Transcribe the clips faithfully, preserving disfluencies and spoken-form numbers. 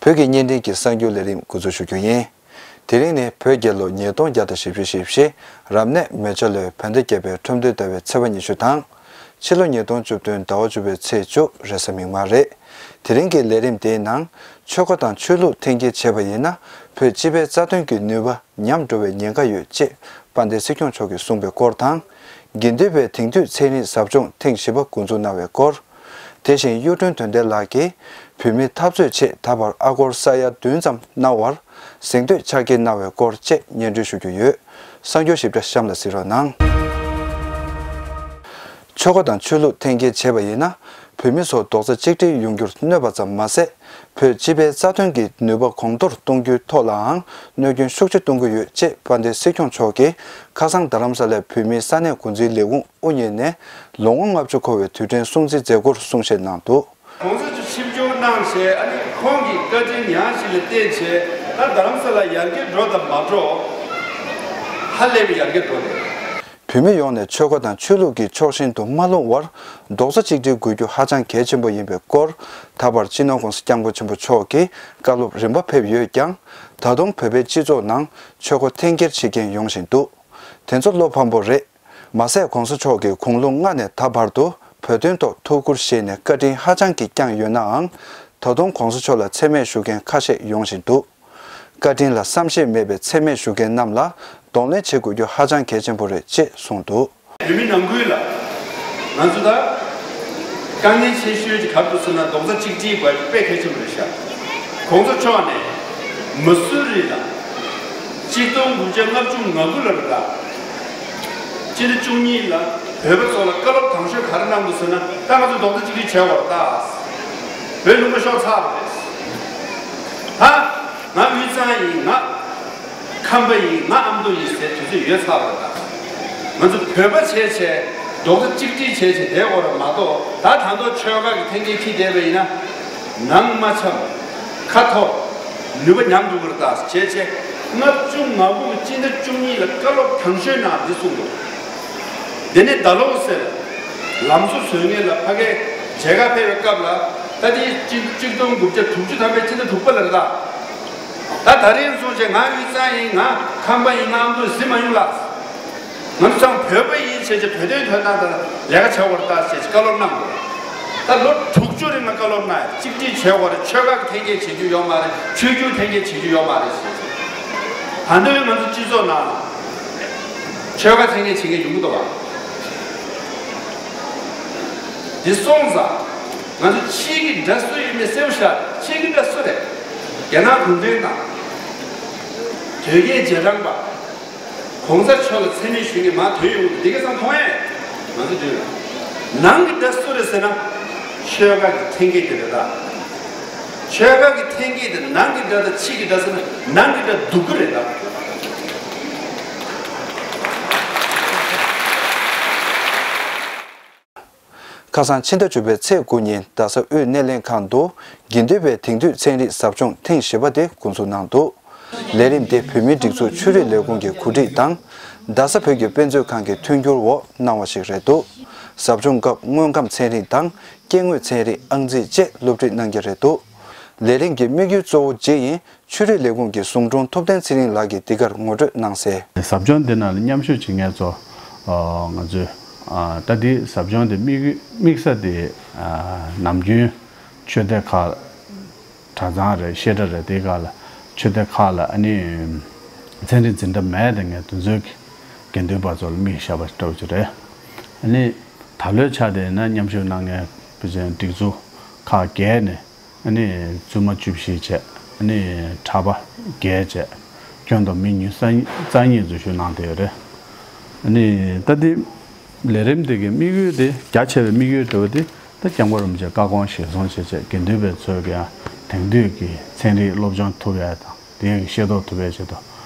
བོད་ཀྱི་བརྙན་འཕྲིན་གྱི་གསར་འགྱུར་ལས་རིམ་འགོ་འཛུགས་ཞུ་རྒྱུ་ཡིན། དེ་རིང་ནི་བོད་རྒྱལ་ལོ་ཉིས་སྟོང་བརྒྱ་དང་བཞི་བཅུ་ཞེ་བཞི། རབ་གནས་མེ་བྱ་ལོའི་བོད་ཟླ་བརྒྱད་པའི་ཁྲོམ་སྟོན་ཟླ་བའི་ཚེས་པ་ཉི་ཤུ་དང་། ཕྱི་ལོ་ཉིས་སྟོང་བཅུ་བདུན་ཟླ་བ་བཅུ་པའི་ཚེས་བཅུ་རེས་གཟའ་མིག་དམར་རེད། དེ་རིང་གི་ལས་རིམ་དེའི་ནང་། ཆོལ་ཁ་དང་ཆོས་ལུགས་འཐེན་འཁྱེར་བྱས་པ་ཡིན་ན། བོད་སྤྱི་པའི་རྩ་དོན་གྱི་ནུས་པ་ཉམས་འགྲོ་བའི་ཉེན་ཁ་ཡོད་ཅེས་དཔལ་ལྡན་སྲིད་སྐྱོང་མཆོག་གིས་གསུངས་པའི་སྐོར་དང་། དགེ་འདུན་པའི་དེང་དུས་ཚན་རིག་ཟབ་སྦྱོང་ཐེངས་བཞི་པ་འགོ་འཛུགས་གནང་བའི་སྐོར། དེ་བཞིན་གཡུ་སྒྲོན་དོན་ལྡན་ལགས་ཀྱིས་བོད་མིའི་འཐབ་རྩོད་ཆེད་ད་བར་ཨ་སྒོར་ས་ཡ་བདུན་ཙམ་གནང་བར་གཟེངས་བསྟོད་ཕྱག་འཁྱེར་གནང་བའི་སྐོར་བཅས་སྙན་སྒྲོན་ཞུ་རྒྱུ་ཡོད། གསར་འགྱུར་ཞིབ་ཕྲ་གཤམ་ལ་གཟིགས་རོགས་གནང་། ཆོལ་ཁ་དང་ཆོས་ལུགས་འཐེན་འཁྱེར་བྱས་པ་ཡིན་ན། བོད་མི་ཚོ་རྡོག་རྩ་གཅིག་སྒྲིལ་ཡོང་རྒྱུར་གནོད་པ་ཙམ་མ་ཟད། བོད་སྤྱི་པའི་རྩ་དོན་གྱི་ནུས་པ་གོང་མཐོར་གཏོང་རྒྱུའི་ཐོག་ལའང་གནོད་སྐྱོན་ཤུགས་ཆེ་གཏོང་གི་ཡོད་ཅེས་དཔལ་ལྡན་སྲིད་སྐྱོང་མཆོག་གིས་ཁ་སང་རྡ་རམ་ས་ལའི་བོད་མིའི་ས་གནས་འགོ་འཛིན་ལས་ཁུངས་དབུ་བརྙེས་ནས་ལོ་ངོ་ལྔ་བཅུ་འཁོར་བའི་དུས་དྲན་སྲུང་བརྩི་མཛད་སྒོར་གསུང་བཤད་གནང་འདུག། གོང་ས་མཆོག་ཆིབས་བསྒྱུར་གནང་བྱས། ཨ་ནི་ཁོང་གི་བཀའ་དྲིན་ཡང་ཞིག་ལ་བརྟེན་བྱས། ད་རྡ་རམ་ས་ལ་ཡར་རྒྱས་འགྲོ་དང་མ་འགྲོ། ཧ་ལས་པའི་ཡར་རྒྱས་འགྲོ་རེད། བོད་མི་ཡོངས་ནས་ཆོལ་ཁ་དང་ཆོས་ལུགས་ཀྱི་ཕྱོགས་ཞེན་དུ་མ་ལྷུང་བར། རྡོག་རྩ་གཅིག་སྒྲིལ་དགོས་རྒྱུ་ཧ་ཅང་གལ་ཆེན་པོ་ཡིན་པའི་སྐོར། ད་བར་སྤྱི་ནོར་༸གོང་ས་༸སྐྱབས་མགོན་ཆེན་པོ་མཆོག་གིས་བཀའ་སློབ་རིམ་པ་ཕེབས་ཡོད་ཀྱང་། ད་དུང་བོད་པའི་སྤྱི་ཚོགས་ནང་ཆོལ་ཁ་འཐེན་འཁྱེར་བྱེད་མཁན་ཡོང་བཞིན་འདུག། དེ་ཚོ་བློ་ཕམ་པོ་རེད། མ་ཟད་༸གོང་ས་མཆོག་གིས་དགུང་ལོ་ལྔ་ནས་ད་བར་དུ་བོད་དོན་ཐོག་ཐུགས་ཁུར་བཞེས་ནས་བཀའ་དྲིན་ཧ་ཅང་གིས་བསྐྱངས་ཡོད་ནའང་། ད་དུང་༸གོང་ས་མཆོག་ལ་མཚན་སྨད་ཞུ་མཁན་ཁ་ཤས་ཡོང་བཞིན་འདུག། བཀའ་དྲིན་ལ་བསམ་ཤེས་མེད་པའི་མཚན་སྨད་ཞུ་མཁན་རྣམས་ལ་གདོང་ལེན་བྱེད་དགོས་རྒྱུ་ཧ་ཅང་གལ་ཆེན་པོ་རེད་ཅེས་གསུངས་འདུག། བོད་མི་ནང་ཁུལ་ལ་ང་ཚོ་ད་དཀའ་ངལ་ཆེ་ཤོས་ཀྱི་ག་རེ་འདུག་ཟེར་ན། རྡོག་རྩ་གཅིག་སྒྲིལ་དགོས་དཔེ་གལ་ཆེན་པོ་རེད་ཤག། གོང་ས་མཆོག་ནས་མ་སུ་རི་ལ་གཅིག་སྟོང་དགུ་བརྒྱ་ལྔ་བཅུ་ང་དགུ་ལ་རེད་ད། སྤྱི་ཟླ་བཅུ་གཉིས་ལ་བོད་པ་ཚོ་ལ་བཀའ་སློབ་དང་ཤོས་ག་རེ་གནང་འདུག་ཟེར་ན། ད་ང་ཚོ་རྡོག་རྩ་གཅིག་སྒྲིལ་བྱས་པ་རེད་ད། བོད་ལུང་པ་ཤོར་ཚར་བ་རེད། ད་ང་དབུས་གཙང་ཡིན། ང་ཁམས་པ་ཡིན། ང་ཨ་མདོ་ཡིན་ཟེར་དུས་ཚོད་ཡོལ་ཚར་བ་རེད་ད། ང་ཚོ་བོད་པ་བྱས་བྱས་རྡོག་རྩ་གཅིག་སྒྲིལ་བྱས་བྱས་བསྡད་དགོས་རེད་མ་གཏོགས། ད་ད་དུང་ཆོལ་ཁ་གི་འཐེན་འཁྱེར་འཁྱེར་བསྡད་པ་ཡིན་ན། ནང་མ་འཆམ། ཁ་འཐོར། ནུས་པ་ཉམས་འགྲོ་གི་རེད་ད་བྱས་བྱས། ལྔ་བཅུ་ང་དགུ་གི་སྤྱི་ཟླ་བཅུ་གཉིས་ལ་བཀའ་སློབ་དང་ཤོས་ནང་འདི་གསུངས་འདུག། དེ་ནས་ད་ལོ་ཟེར། ལམ་བཟོ་བཟོ་མཁན་ལ་ཕ་གིར་མཇལ་ཁ་ཕེབས་པའི་སྐབས་ལ། ད་དེ་གཅིག་གཅིག་སྟོང་དགུ་བརྒྱ་དྲུག་ཅུ་ཐམ་པའི་སྤྱི་ཟླ་དྲུག་པ་ལ་རེད་ད། ད་ད་རིང་སོང་བྱས་ང་དབུས་གཙང་ཡིན། ང་ཁམས་པ་ཡིན། ང་ཨ་མདོ་ཟེར་མ་ཡོང་ལ། ང་ཚོ་ཚང་བོད་པ་ཡིན་བྱས་བྱས་བོད་དོན་དོན་དག་དང་ལས་ཀ་བྱ་དགོས་རེད་ད་ཟེར་བྱས་བཀའ་སློབ་གནང་དགོས། ད་ལོ་དྲུག་ཅུ་རིང་ལ་བཀའ་སློབ་གནང་ཡ། གཅིག་སྒྲིལ་བྱེད་དགོས་རེད། ཆོལ་ཁ་གི་འཐེན་འཁྱེར་བྱེད་རྒྱུ་ཡོད་མ་རེད། ཆོས་བརྒྱུད་འཐེན་འཁྱེར་བྱེད་རྒྱུ་ཡོད་མ་རེད་ཟེར་བྱས། ད་དུང་ང་ཚོ་སྤྱི་ཚོགས་ནང་ཆོལ་ཁ་འཐེན་འཁྱེར་བྱེད་མཁན་ཡོང་གི་འདུག་བ། དེ་སོང་ཙང་ང་ཚོ་ཕྱིའི་གི་དགྲ་སུ་ཡིན་མིན་གསལ་པོ་ཤར། ཕྱིའི་གི་དགྲ་སུ་རེད། རྒྱ་ནག་གུང་ཁྲན་ཏང་། དོལ་རྒྱལ་རྗེས་འབྲང་པ། གོང་ས་མཆོག་ལ་མཚན་སྨད་ཞུ་མཁན་མར་ཐོན་ཡོང་གི་འདུག། འདི་ག་ཚང་མཐོང་ཡས། ང་ཚོ་འདུག། ནང་གི་དགྲ་སུ་རེད་ཟེར་ན། ཆོལ་ཁ་གི་འཐེན་འཁྱེར་དེ་རེད་ད། ཆོལ་ཁ་གི་འཐེན་འཁྱེར་དེ་ནང་གི་དགྲ་དང་ཕྱི་གི་དགྲ་ཟེར་ན། ནང་གི་དགྲ་སྡུག་གི་རེད་ད། ཁ་སང་ཕྱི་ཟླ་བཅུ་པའི་ཚེས་དགུ་ཉིན་རྡ་ས་དབུས་སྣེ་ལེན་ཁང་དུ་དགེ་འདུན་པའི་དེང་དུས་ཚན་རིག་ཟབ་སྦྱོང་ཐེངས་བཞི་པ་དེ་འགོ་འཛུགས་གནང་འདུག། ལས་རིམ་དེ་བོད་མིའི་སྒྲིག་འཛུགས་ཆོས་རིག་ལས་ཁུངས་ཀྱི་གོ་སྒྲིག་དང་། རྡ་ས་བོད་ཀྱི་དཔེ་མཛོད་ཁང་གི་མཐུན་འགྱུར་འོག་གནང་བ་ཞིག་རེད་འདུག། ཟབ་སྦྱོང་སྐབས་དངོས་ཁམས་ཚན་རིག་དང་སྐྱེ་དངོས་ཚན་རིག་ཨང་རྩིས་བཅས་སློབ་ཁྲིད་གནང་གི་རེད་འདུག། ལས་རིམ་གྱི་དམིགས་ཡུལ་གཙོ་བོ་བརྗེ་ཡིན། ཆོས་རིག་ལས་ཁུངས་ཀྱི་ཟུང་དྲུང་ཐུབ་བསྟན་ཚེ་རིང་ལགས་ཀྱིས་འདི་གར་ངོ་སྤྲོད་གནང་གསལ། ཟབ་སྦྱོང་འདི་ནང་ལ་མཉམ་ཞུགས་བྱེད་མཁན་ཚོ། ཨ། ང་ཚོས། ཨ། ད་འདི་ཟབ་སྦྱོང་འདི་དམིགས་དམིགས་ས་དེ། ཨ། ནམ་རྒྱུན་ཆོས་སྡེ་ཁག་གྲྭ་ཚང་རེད། བཤད་གྲྭ་རེད། དེ་ག་ལ་ཆོས་སྡེ་ཁག་ལ། ཨ་ནི་ཚན་རིག་འཛིན་གྲྭ་མེད་དེ་ངས་དེ་ཚོའི་དགེ་འདུན་པ་ཚོ་ལ་དམིགས་བཞག་པ་འདྲ་བོ་ཅིག་རེད། ཨ་ནི་ད་ལོའི་ཆ་དེ་ན་མཉམ་ཞུགས་གནང་མཁན་ཕལ་ཆེར་སྒྲིག་འཛུགས་ཁག་བརྒྱད་ནས། ཨ་ནི་བཙུན་མ་བཅུ་བཞི་བྱས། ཨ་ནི་གྲྭ་པ་བརྒྱད་བྱས། ཁྱོན་བསྡོམས་མི་ཉི་ཤུ་རྩ་གཉིས་ཙམ་ཞུགས་གནང་བསྡད་ཡོད་རེད། ཨ་ནི་ད་འདི་ལས་རིམ་འདི་གི་དམིགས་ཡུལ་དེ། རྒྱ་ཆེ་བའི་དམིགས་ཡུལ་དེ་བ་དེ་ད་སྐྱབས་མགོན་རིན་པོ་ཆེ་བཀའ་དགོངས་གཞིར་བཟུང་བྱས་བྱས། དགེ་འདུན་པའི་ཚོས་ཀྱང་དེང་དུས་ཀྱི་ཚན་རིག་སློབ་སྦྱོང་ཐུབ་ཡས་དང་། དེ་ཡང་ཤེས་རྟོགས་ཐུབ་པའི་ཆེད་དུ།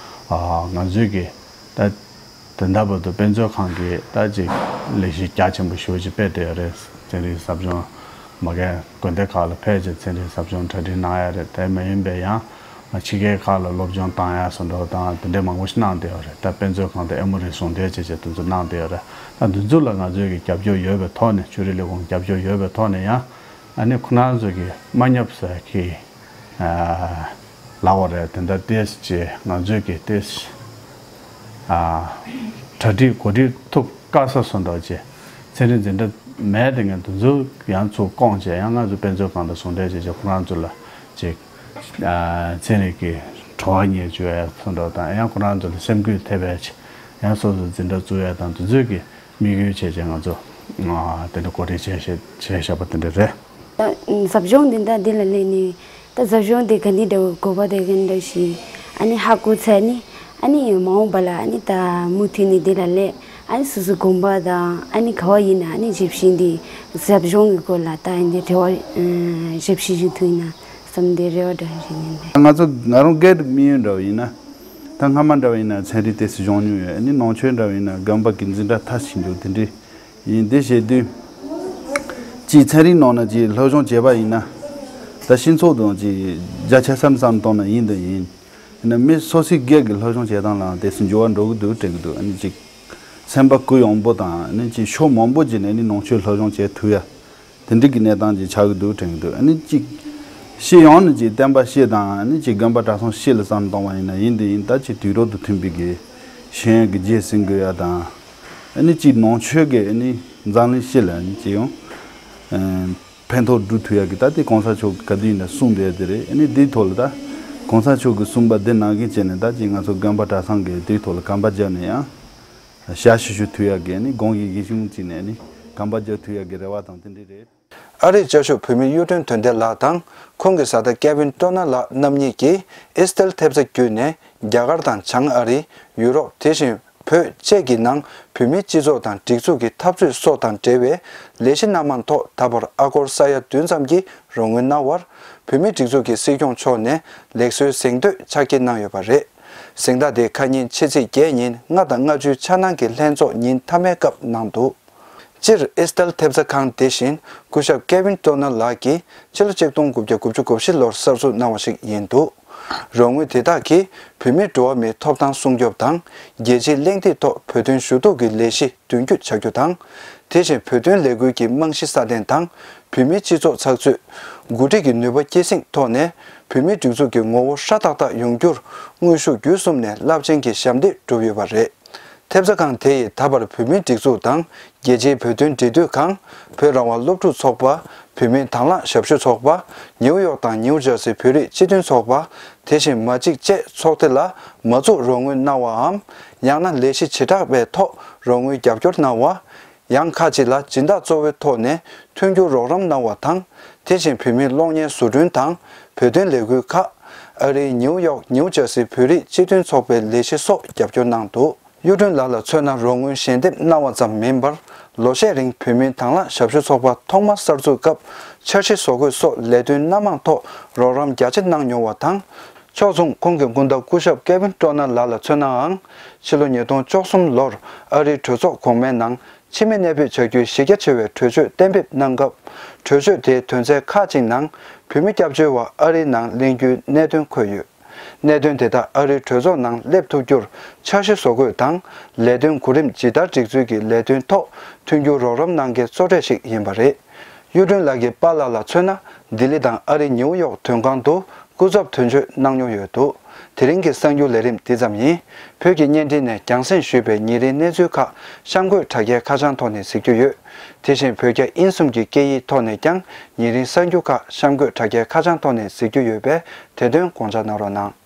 ཨ། ང་ཚོས་ཀྱི་ད་དེ་འདྲ་བར་དུ་དཔེ་མཛོད་ཁང་གིས་ད་ཅིག་ལས་གཞི་རྒྱ་ཆེན་པོ་ཞེ་པོ་ཅིག་སྤེལ་བསྡད་ཡོད་རེད། ཚན་རིག་ཟབ་སྦྱོང་མ་གི་དགོན་སྡེ་ཁག་ལ་ཕེབས་བྱས་ཚན་རིག་ཟབ་སྦྱོང་གྲ་སྒྲིག་གནང་ཡ་རེད། དེ་མ་ཡིན་པའི་ཡང་ཕྱི་རྒྱལ་ཁག་ལ་སློབ་སྦྱོང་བཏང་ཡ་བཟོ་འདྲ་དང་། དེ་འདྲའི་མང་པོ་ཞིག་གནང་བསྡད་ཡོད་རེད། ད་དཔེ་མཛོད་ཁང་དང་ཨེ་མོ་རི་ཟུང་འབྲེལ་བྱས་བྱས་དེ་ཚོ་གནང་བསྡད་ཡོད་རེད། ད་འདི་ཚོ་ལ་ང་ཚོས་ཀྱི་རྒྱབ་སྐྱོར་ཡོད་པའི་ཐོག་ནས། ཆོས་རིག་ལས་ཁུངས་རྒྱབ་སྐྱོར་ཡོད་པའི་ཐོག་ནས་ཡང་། ཨ་ནི་ཁོ་རང་ཚོ་གི་མ་བསྙབས་ས་གི་ ཨ་ལབ་པ་རེད། དེ་འདྲ་ཏོག་ཙམ་ཅིག་ང་ཚོས་ཀྱི་ཏོག་ཙམ་ཨ་གྲ་སྒྲིག་གོ་སྒྲིག་ཐུབ་དཀའ་ས་བཟོ་འདྲ་ཅིག་ཚན་རིག་འཛིན་གྲྭ་མེད་དེ་ངས་དེ་ཚོ་ཡང་ཚུར་བསྐོངས་བྱས། ཡང་ང་ཚོ་དཔེ་མཛོད་ཁང་དང་ཟུང་འབྲེལ་བྱས་བྱས་ཁོ་རང་ཚོ་ལ་ཅིག་ཨ་ཚན་རིག་གི་དྲི་བ་ཉན་བཅུག་ཡ་བཟོ་འདྲ་དང་། ཡང་ཁོ་རང་ཚོ་ལ་སེམས་འགུལ་ཐེབས་པའི་ཆེད་ཡང་སོ་སོ་འཛིན་གྲྭ་བཙུགས་ཡ་དང་དེ་ཚོའི་གི་དམིགས་ཡུལ་བྱས་བྱས་ང་ཚོ་ཨ་དེ་འདྲ་གོ་སྒྲིག་བྱས་བྱས་བྱས་བཞག་པ་དེ་འདྲ་རེད། ད་ཟབ་སྦྱོང་འདི་འདྲ་འདི་ལ་སླེབས་ནས། ད་ཟབ་སྦྱོང་འདི་ག་འདི་འདྲ་བོ་དགོས་པ་དེ་ག་འདྲ་ཞིག་ཨ་ནི་ཧ་གོ་ཚར་ནས། ཨ་ནི་མ་འོངས་པ་ལ་ཨ་ནི་ད་མུ་མཐུད་ནས་འདི་ལ་སླེབས། ཨ་ནི་སོ་སོ་དགོན་པ་དང་ཨ་ནི་ག་བ་ཡིན་ན་ཨ་ནི་ཞིབ་ཕྱི་འདི་ཟབ་སྦྱོང་གི་སྐོར་ལ་ད་ཨ་འདི་དྲི་བ་ཞིབ་ཕྱི་ཞིག་ཐུག་ན་བསམ་འདི་རེ་བ་འདྲ་ཞིག་ཡིན་འདི། ང་ཚོ་ང་རང་སྒེར་དམིགས་ཡུལ་འདྲ་བོ་ཡིན་ན། ད་སྔ་མ་འདྲ་བོ་ཡིན་ན་ཚན་རིག་ཏོག་ཙམ་སྦྱོང་མྱོང་ཡོད། ཨ་ནི་ནང་ཆོས་འདྲ་བོ་ཡིན་ན་དགོན་པ་གི་འཛིན་གྲྭ་མཐར་ཕྱིན་འདུག་དེ་འདྲའི་ཡིན། དེ་བྱེད་དུས་ཅིག་ཚན་རིག་ནང་ན་ཅིག་སློབ་སྦྱོང་བྱས་པ་ཡིན་ན། ད་སྤྱི་ཚོགས་དང་ཅིག་རྒྱ་ཆེ་སར་བསམ་བཏང་ན་ཡིན་དང་ཡིན། ཡིན་ན་མི་སོ་སོའི་སྒེར་གྱི་སློབ་སྦྱོང་བྱེད་སྟངས་ལའང་དེ་ཚོ་འགྱུར་བ་འགྲོ་གི་འདུག་དྲན་གི་འདུག་ཨ་ནི་ཅིག་སེམས་པ་གུ་ཡངས་པོ་དང་། ཨ་ནི་ཅིག་ཕྱོགས་མང་པོ་ཅིག་ནས་ཨ་ནི་ནང་ཆོས་སློབ་སྦྱོང་བྱེད་ཐུབ་ཡ། དེ་འདྲ་གི་གནས་སྟངས་ཅིག་ཆགས་ཀྱི་འདུག་དྲན་གྱི་འདུག་ཨ་ནི་ཅིག་སྤྱི་ཡོངས་ནས་ཅིག་བསྟན་པ་སྤྱི་དང་། ཨ་ནི་ཅིག་དགོན་པ་གྲྭ་ཚང་སྤྱི་ལ་བསམ་བཏང་བ་ཡིན་ན་ཡིན་དེ་ཡིན། ད་ཅིག་དུས་རབས་དང་མཐུན་པའི་གི་ཤེས་ཡོན་གྱི་རྗེས་ཟིན་དགོས་ཡ་དང་། ཨ་ནི་ཅིག་ནང་ཆོས་ཀྱི་ཨ་ནི་འཛམ་གླིང་སྤྱི་ལ་ཨ་ནི་ཅིག་ཡང་ཨ་ཕན་ཐོགས་སྒྲུབ་ཐུབ་ཡ་གི་ད་དེ་གོང་ས་མཆོག་ག་དུས་ཡིན་ན་གསུངས་བསྡད་དེ་རེད། ཨ་ནི་དེའི་ཐོག་ལ་ད་གོང་ས་མཆོག་གི་གསུངས་པ་དེ་ནང་བཞིན་བྱས་ནས་ད་ཅིག་ང་ཚོ་དགོན་པ་གྲྭ་ཚང་གི་དེའི་ཐོག་ལ་གོམ་པ་བརྒྱབ་ནས་ཡང་། ཞབས་ཞུ་ཞུ་ཐུབ་ཡག་གི་ནི་དགོངས་ཡིད་ཀྱི་གཞུང་བྱས་ནས་ནི་གོམ་པ་རྒྱག་ཐུབ་ཡག་གི་རེ་བ་དང་དེ་འདྲ་རེད། ཨ་རིའི་བཅའ་བཞུགས་བོད་མིའི་གཡུ་སྒྲོན་དོན་ལྡན་ལགས་དང་ཁོང་གི་བཟའ་ཟླ་ཀེ་ཝིན་ཀྲོ་ནར་ལགས་རྣམ་གཉིས་ཀྱིས་ཨེ་སི་ཏེལ་ཐེབས་རྩ་བརྒྱུད་ནས་རྒྱ་གར་དང་བྱང་ཨ་རི། ཡུ་རོབ། དེ་བཞིན་བོད་བཅས་ཀྱི་ནང་བོད་མིའི་སྤྱི་ཚོགས་དང་སྒྲིག་འཛུགས་ཀྱི་འཐབ་རྩོད་སོགས་དང་འབྲེལ་བའི་ལས་གཞི་སྣ་མང་ཐོག་ད་བར་ཨ་སྒོར་ས་ཡ་བདུན་ཙམ་གྱི་རོགས་དངུལ་གནང་བར། བོད་མིའི་སྒྲིག་འཛུགས་ཀྱི་སྲིད་སྐྱོང་མཆོག་ནས་ལེགས་གསོལ་གཟེངས་བསྟོད་ཕྱག་འཁྱེར་གནང་ཡོད་པ་རེད། གཟེངས་རྟགས་དེ་ཁ་ཉིན་ཕྱི་ཚེས་བརྒྱད་ཉིན་ལྔ་དང་ལྔ་བཅུའི་འཆར་སྣང་གི་ལྷན་ཚོགས་ཉིན་མཐའ་མའི་སྐབས་གནང་འདུག་སྤྱིར་ཨེ་སི་ཏལ་ཐེབས་རྩ་ཁང་དེ་བཞིན་སྐུ་ཞབས་ཀེ་ཝིན་ཀྲོ་ནར་ལགས་ཀྱིས་ཕྱི་ལོ་ཆིག་སྟོང་དགུ་བརྒྱ་དགུ་བཅུ་གོ་བཞི་ལོར་གསར་འཛུགས་གནང་བ་ཞིག་ཡིན་འདུག་རོགས་དངུལ་དེ་དག་གིས་བོད་མིའི་འགྲོ་བ་མིའི་ཐོབ་ཐང་སྲུང་སྐྱོབ་དང་། རྒྱལ་སྤྱིའི་གླེང་སྟེགས་ཐོག་བོད་དོན་ཞུ་གཏུག་གི་ལས་གཞི་མདུན་སྐྱོད་བྱ་རྒྱུ་དང་། དེ་བཞིན་བོད་དོན་ལས་འགུལ་གྱི་རྨང་གཞི་སྲ་བརྟན་དང་། བོད་མིའི་སྤྱི་ཚོགས་ཚགས་ཚུད། འགོ་ཁྲིད་ཀྱི་ནུས་པ་སྐྱེད་སྲིང་ཐོག་ནས་བོད་མིའི་སྒྲིག་འཛུགས་ཀྱི་ངོ་བོ་ཧྲ་ཏག་ཏག་ཡོང་རྒྱུར་དངོས་ཤུགས་བརྒྱུད་གསུམ་ནས་རླབས་ཆེན་གྱི་ཞབས་འདེགས་བསྒྲུབས་ཡོད་པ་རེད། ཐེབས་རྩ་ཁང་དེ་ཡིས་ད་བར་བོད་མིའི་སྒྲིག་འཛུགས་དང་རྒྱལ་སྤྱིའི་བོད་དོན་འབྲེལ་མཐུད་ཁང་། བོད་རང་དབང་སློབ་ཕྲུག་ཚོགས་པ། བོད་མིའི་དང་བླངས་ཞབས་ཞུ་ཚོགས་པ། ནིའུ་ཡོག་དང་ནིའུ་ཇར་སི་བོད་རིགས་སྤྱི་མཐུན་ཚོགས་པ། དེ་བཞིན་མ་གཅིག་བཅས་ཚོགས་སྡེ་ལ་མ་འཛུགས་རོགས་དངུལ་གནང་བའམ། ཡང་ན་ལས་གཞི་བྱེ་བྲག་པའི་ཐོག་རོགས་དངུལ་རྒྱབ་སྐྱོར་གནང་བ། ཡང་ཁག་ཅིག་ལ་སྦྱིན་བདག་གཙོ་བོའི་ཐོག་ནས་མཐུན་འགྱུར་རོགས་རམ་གནང་བ་དང་། དེ་བཞིན་བོད་མིའི་གློག་བརྙན་བཟོ་སྐྲུན་དང་། བོད་དོན་ལས་འགུལ་ཁག་ཨ་རིའི་ནིའུ་ཡོག་ནིའུ་ཇར་སི་བོད་རིགས་སྤྱི་མཐུན་ཚོགས་པའི་ལས་གཞི་སོགས་རྒྱབ་སྐྱོར་གནང་འདུག་གཡུ་སྒྲོན་ལགས་ལ་མཚོན་ན། རོགས་དངུལ་ཞལ་འདེབས་གནང་བ་ཙམ་མིན་པར། ལོ་ཤས་རིང་བོད་མིའི་དང་བླངས་ཞབས་ཞུ་ཚོགས་པ་ཐོག་མ་གསར་འཛུགས་སྐབས་འཆར་གཞི་བཟོ་འགོད་སོགས་ལས་དོན་སྣ་མང་ཐོག་རོགས་རམ་རྒྱ་ཆེ་གནང་མྱོང་བ་དང་། ཕྱོགས་མཚུངས་ཁོང་གི་སྐུ་ཟླ་སྐུ་ཞབས་ཀེ་ཝིན་ཀྲོ་ནར་ལགས་ལ་མཚོན་ནའང་། ཕྱི་ལོ་ཉིས་སྟོང་བཅུ་གསུམ་ལོར་ཨ་རིའི་གྲོས་ཚོགས་གོང་མའི་ནང་ཕྱི་མི་གནས་སྤོས་བྱ་རྒྱུའི་གཞི་རྒྱ་ཆེ་བའི་གྲོས་ཆོད་གཏན་འབེབས་གནང་སྐབས། གྲོས་ཆོད་དེའི་དོན་ཚན་ཁག་ཅིག་ནང་བོད་མི་སྐྱབས་བཅོལ་བ་ཨ་རིའི་ནང་ལེན་རྒྱུའི་གནད་དོན་འཁོད་ཡོད། གནད་དོན་དེ་དག་ཨ་རིའི་གྲོས་ཚོགས་ནང་སླེབས་ཐུབ་རྒྱུར་འཆར་གཞི་བཟོ་འགོད་དང་། ལས་དོན་གོ་རིམ་ཇི་ལྟར་སྒྲིག་ཚུལ་གྱི་ལས་དོན་ཐོག་མཐུན་འགྱུར་རོགས་རམ་གནང་མཁན་གཙོ་གྲས་ཤིག་ཡིན་པ་རེད། གཡུ་སྒྲོན་ལགས་ཀྱི་པཱ་ལགས་ལ་མཚོན་ན། ལྡི་ལི་དང་ཨ་རིའི་ནིའུ་ཡོག་དོན་ཁང་དུ་སྐུ་ཚབ་དོན་གཅོད་གནང་མྱོང་ཡོད་འདུག་དེ་རིང་གི་གསར་འགྱུར་ལས་རིམ་འདི་ཙམ་ཡིན། བོད་ཀྱི་བརྙན་འཕྲིན་ནས་རྒྱང་སྲིང་ཞུས་པའི་ཉིན་རེའི་གནས་ཚུལ་ཁག་གཤམ་འཁོད་དྲ་རྒྱའི་ཁ་བྱང་ཐོག་ནས་གཟིགས་རྒྱུ་ཡོད། དེ་བཞིན་བོད་རྒྱ་དབྱིན་གསུམ་གྱི་སྐད་ཡིག་ཐོག་ནས་ཀྱང་ཉིན་རེའི་གསར་འགྱུར་ཁག་གཤམ་འཁོད་དྲ་རྒྱའི་ཁ་བྱང་ཐོག་ནས་གཟིགས་རྒྱུ་ཡོད་པས། དེ་དོན་དགོངས་འཇགས་གནང་རོགས་གནང་།